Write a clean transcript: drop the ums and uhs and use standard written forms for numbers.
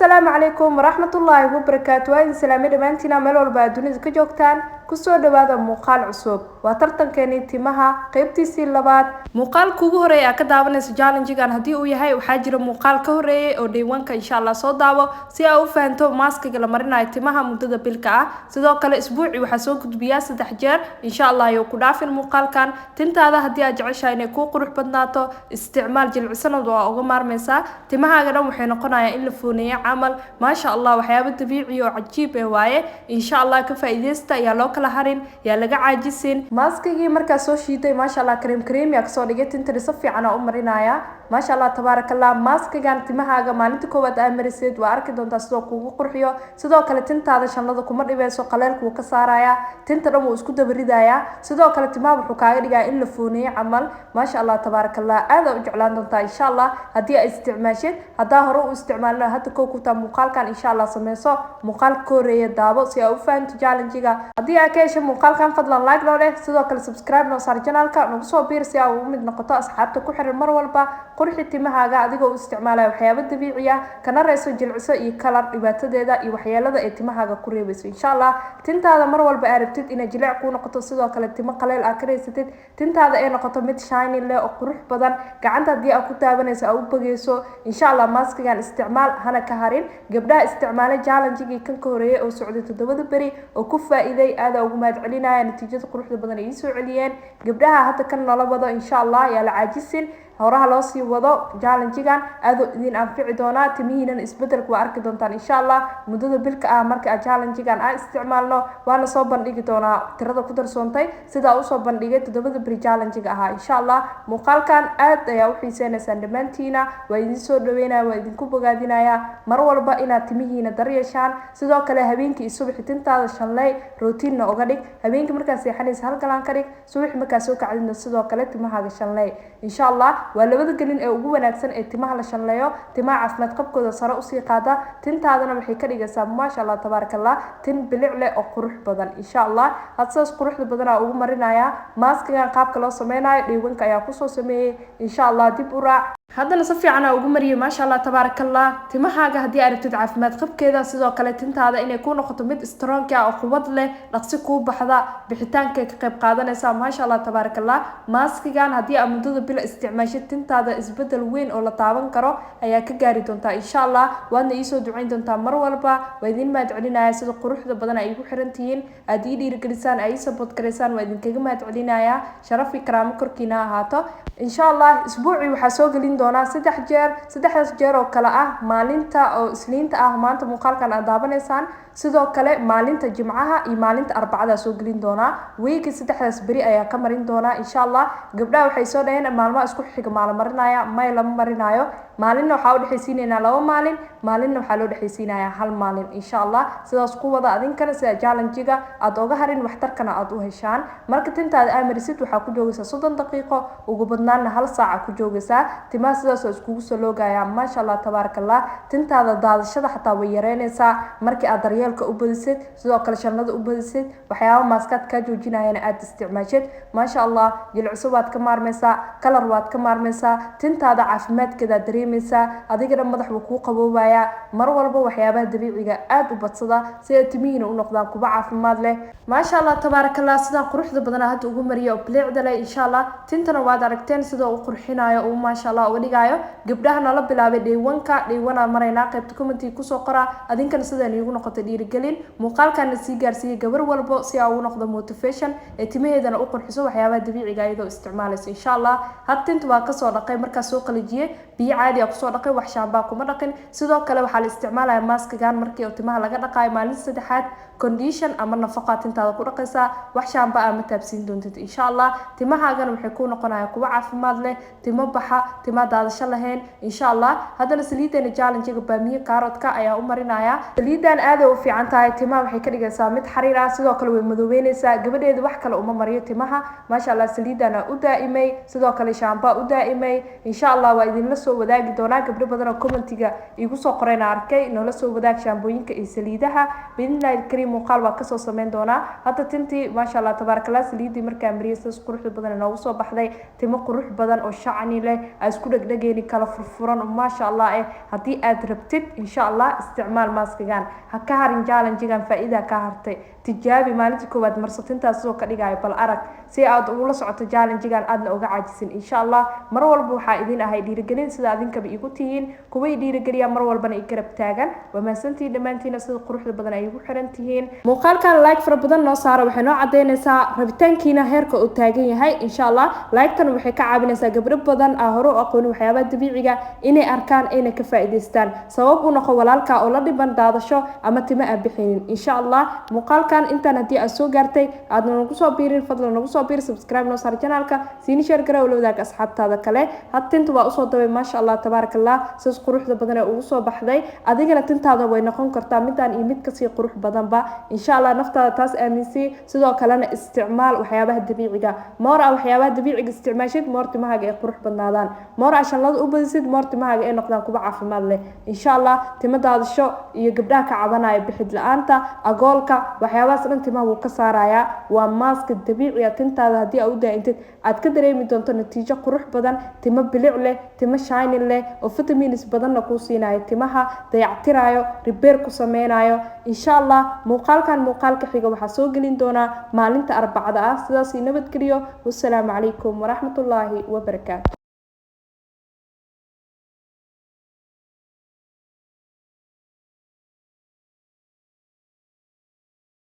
Asalaamu calaykum waraxmatullaahi wabarakaatu. Waa idin salaamay dhammaantiina meel walba aad dunida ka joogtaan. Kusoo dhawaada muuqaal cusub, waa tartankeenii timaha qeybtiisii labaad. Muuqaalka ugu horeeya aa ka daawanaysa challengegan haddii uu yahay, waxaa jira muuqaal ka horeeyay oo day one-ka. Insha Allah soo daawo si aa u fahanto maskiga la marinayo timaha muddada bilka ah. Sidoo kale isbuuci waxaa soo gudbiyaa 3 jeer. Insha Allah ayuu ku dhaafin muuqaalkan. Tintaada haddii aad jeceshahay inay kuu qurux badnaato, isticmaal jilcisanad, waa uga maarmaysaa. Timahaaga dhan waxay noqonayaan in la fooneeyo camal, maasha Allah. Waxyaabo dabiici oo cajiib eh waaye. Insha Allah ka faa'iidaysta, ayaa loo kala harin, yaa laga caajisin. Maskigii markaa soo shiiday, maasha Allah, cream cream yaa kasoo dhigay. Tintani si fiican aa u marinaya, maasha Allah, tabaaraka Allah. Maskigan timahaaga maalinta koowaad aa marisid, waa arki doontaa sidoo kugu qurxiyo. Sidoo kale tintaada shanlada kuma dhibeyso, qaleelka wuu ka saaraya, tinta dhan wuu isku dabaridayaa. Sidoo kale timaha wuxuu kaaga dhigaa in la fooneeyo camal, maasha Allah, tabaaraka Allah. Aad aa u jeclaan doontaa insha Allah haddii aad isticmaashid. Haddaa hore u isticmaalina, hadda kow kutaa muuqaalkan, insha Allah sameyso, muuqaalka ka horeeya daabo si aa u fahanto challenge-ga. Haddii aad ka heshay muuqaalkan, fadlan like noo dheh, sidoo kale subscribe noo saar channelka, nagu soo biir si aa ugu mid noqoto asxaabta ku xiran mar walba. Qurxi timahaaga adigoo u isticmaalaya waxyaabo dabiici ah, kana reyso jilciso iyo kalar dhibaatadeeda iyo waxyeelada ay timahaaga ku reebeyso. Insha Allah tintaada mar walba aa rabtid inay jilic kuu noqoto, sidoo kale timo qaleel aa ka reysatid, tintaada ay noqoto mid shiny leh oo qurux badan, gacanta haddii aa ku taabanayso aa u bageyso, insha Allah maskigan isticmaal, hana ka harin. Gabdhaha isticmaalay challenge-gii kan ka horeeyay oo socday 7da beri oo ku faa'iiday, aada ugu mahad celinaya natiijada quruxda badan ay iisoo celiyeen. Gabdhaha hadda kan nala wado, insha Allah yaa la caajisin, horaha loo sii wado challenge-gan, aadoo idin anfici doonaa. Timihiinan isbedelka waa arki doontaan insha Allah muddada bilka ah marka a challenge-gan aan isticmaalno. Waana soo bandhigi doonaa tirada ku darsoontay sidaa usoo bandhigay 7da beri challenge-ga ahaa. Insha Allah muuqaalkan aad ayaa u xiiseynaysaan dhammaantiina. Waa idin soo dhaweynaya, waa idinku bogaadinaya mar walba inaad timihiina daryeeshaan. Sidoo kale habeenkii iyo subaxi tintaada shanley, routine-na uga dhig. Habeenkii markaad seexanaysa hal galaan ka dhig, subaxi markaad soo kacdidna sidoo kale timahaaga shanley. Insha Allah waa labada gelin ee ugu wanaagsan ee timaha la shanleeyo. Timaha caafimaad qabkooda sare usii qaada, tintaadana waxay ka dhigaysaa, maasha Allah, tabaaraka Allah, tin bilic leh oo qurux badan. Insha Allah had sidaas quruxda badanaa ugu marinaya. Maskigan qaabka loo sameynayo day one-ka ayaa kusoo sameeyey, insha Allah dib u raac. Haddana si fiican aa ugu mariyay, maasha Allah, tabaaraka Allah. Timahaaga haddii aad rabtid caafimaad qabkeeda, sidoo kale tintaada inay ku noqoto mid strong ah oo quwad leh, dhaqsi kuu baxda, bixitaankay ka qayb qaadanaysaa, maasha Allah, tabaaraka Allah. Maskigan haddii aad muddada bila isticmaashid, tintaada isbedel weyn oo la taaban karo ayaa ka gaari doontaa insha Allah, waadna iisoo ducayn doontaa mar walba. Waa idin mahad celinaya sida quruxda badan ay igu xiran tihiin, aad ii dhiirigelisaan, ay ii support garaysaan. Waa idinkaga mahad celinaya. Sharaf iyo karaamo korkiina ha ahaato. Insha Allah isbuucii waxaa soo gelin doonaa 3 jeer, saddexdaas jeer oo kale ah maalinta oo Isniinta ah, maanta muuqaalkan aad daawanaysaan, sidoo kale maalinta Jimcaha iyo maalinta Arbacada soo gelin doonaa. Weeki saddexdaas beri ayaa ka marin doonaa insha Allah. Gabdhaha waxay soo dhaheen maalmaha isku xiga maala marinaya. May, lama marinaayo. Maalinna waxaa udhexaysiinaynaa 2 maalin, maalinna waxaa loo dhexaysiinayaa hal maalin insha Allah. Sidaas ku wada adinkana sida challenge-ga aad oga harin, waxtarkana aad u heshaan. Marka tintaada aa marisid, waxaa ku joogaysaa 30 daqiiqo, ugu badnaanna hal saaca ku joogaysaa. Timaha sidaas oo iskugu soo loogaya, maasha Allah, tabaaraka Allah. Tintaada daadashada xataa way yareynaysaa markii aad daryeelka u badisid, sidoo kale shanlada u badisid, waxyaaba maaskaad kaa joojinayana aad isticmaashid. Maasha Allah, jilciso waad ka maarmaysaa, kalar waad ka maarmaysaa, tintaada caafimaadkeeda dareemaysaa, adigana madax wuu kuu qaboobayaa. Mar walba waxyaabaha dabiiciga aada u badsada si ay timihiina u noqdaan kuwa caafimaad leh. Maasha Allah, tabaaraka Allah. Sidaan quruxda badanaa hadda ugu mariya oo bilicda leh, insha Allah tintana waad aragteen sida uu qurxinayo, uu maasha Allah uga dhigayo. Gabdhaha nala bilaabay day one-ka, day one aan maraynaa, qaybta comment kusoo qora. Adinkana sidaan iigu noqotay dhiirigelin, muuqaalkana sii gaarsiiyey gabar walbo si aa ugu noqdo motivation ee timaheedana u qurxiso waxyaabaha dabiiciga iyadoo isticmaalayso insha Allah. Had tinta waa kasoo dhaqay, markaas soo qalajiyey, biyo caadi a kusoo dhaqay, wax shaambaa kuma dhaqin. Sidoo kale waxaa la isticmaalaya maskigan markii oo timaha laga dhaqaayo maalinta saddexaad, condition ama nafaqa tintaada ku dhaqaysaa, wax shaamba ah ma taabsiin doontid insha Allah. Timahaagana waxay ku noqonayaan kuwo caafimaad leh, timo baxa, tima daadasho lahayn insha Allah. Haddana saliidana challenge-ga baamiye kaaroodka ayaa u marinaya. Saliidan aaday u fiican tahay, timaha waxay ka dhigaysaa mid xariir ah, sidoo kale way madoobeynaysaa. Gabadheeda wax kale uma mariyo timaha, maasha Allah, saliidana u daa'imay, sidoo kale shaamba u. Daa'imay, insha Allah waa idinla soo wadaagi doonaa. Gabdho badan oo commentiga igu soo qorayna arkay, noola soo wadaag shaambooyinka iyo saliidaha. Biidnillahi alkariim, muuqaal waa kasoo sameyn doonaa. Hadda tintii, maasha Allah, tabaarakallah, saliidii markaa mariyay sidaas quruxda badan inoogu soo baxday. Timo qurux badan oo shacni leh, aa isku dhegdhegeyni, kala furfuran, maasha Allah. Haddii aad rabtid, insha Allah, isticmaal maaskigan, ha ka harin challengegan. Faa-iida ka hartay, tijaabi. Maalinta koowaad marsatintaas sidoo ka dhigayo bal arag, si aad ugula socoto challengegan, aadna uga caajisin, insha Allah. Mar walba waxaa idin ahay dhiirigelin, sida adinkaba igu tihiin kuwa i dhiirigeliya, mar walbana i garab taagan. Waa mahadsantihiin dhammaantiina sida quruxda badan ay igu xiran tihiin. Muuqaalkan like fara badan noo saara, waxay noo cadeynaysaa rabitaankiina heerka uu taagan yahay, insha Allah. Like-tan waxay ka caawinaysaa gabdho badan aa hore u aqoonin waxyaabaha dabiiciga inay arkaan, ayna ka faa'iidaystaan. Sabab u noqo walaalka oo la dhiban daadasho ama timo aan bixinin, insha Allah. Muuqaalkan intaan haddii aad soo gaartay, aadna nagu soo biirin, fadlan nagu soo biir, subscribe noo saar channelka, siini share garee, ula wadaag asxaabtaada kale. Had tinta waa usoo dabay, maasha Allah, tabaaraka Allah, sidaas quruxda badan ee ugu soo baxday. Adigana tintaada way noqon kartaa midaan iyo mid kasii qurux badanba, insha Allah. Naftaada taas aaminsii, sidoo kalena isticmaal waxyaabaha dabiiciga. Moor a waxyaabaha dabiiciga isticmaashid, moor timahaaga ay qurux badnaadaan. Moor a shanlada u badisid, moor timahaaga ay noqdaan kuwa caafimaad leh, insha Allah. Timo daadasho iyo gabdhaha ka cabanaya bixid la-aanta, agoolka, waxyaabahaas dhan timaha wuu ka saarayaa. Waa maaska dabiiciga, tintaada haddii aa u daa'intid aad ka dareemi doonto natiijo qurux badan, timo bilic leh, timo shining leh oo vitamins badanna kuu siinayo, timaha dayactirayo, repair ku sameynayo, insha Allah. Muuqaalkan muuqaalka xiga waxaa soo gelin doonaa maalinta Arbacada ah. Sidaasii nabadgeliyo. Wasalaamu calaykum waraxmatullaahi wabarakaatu.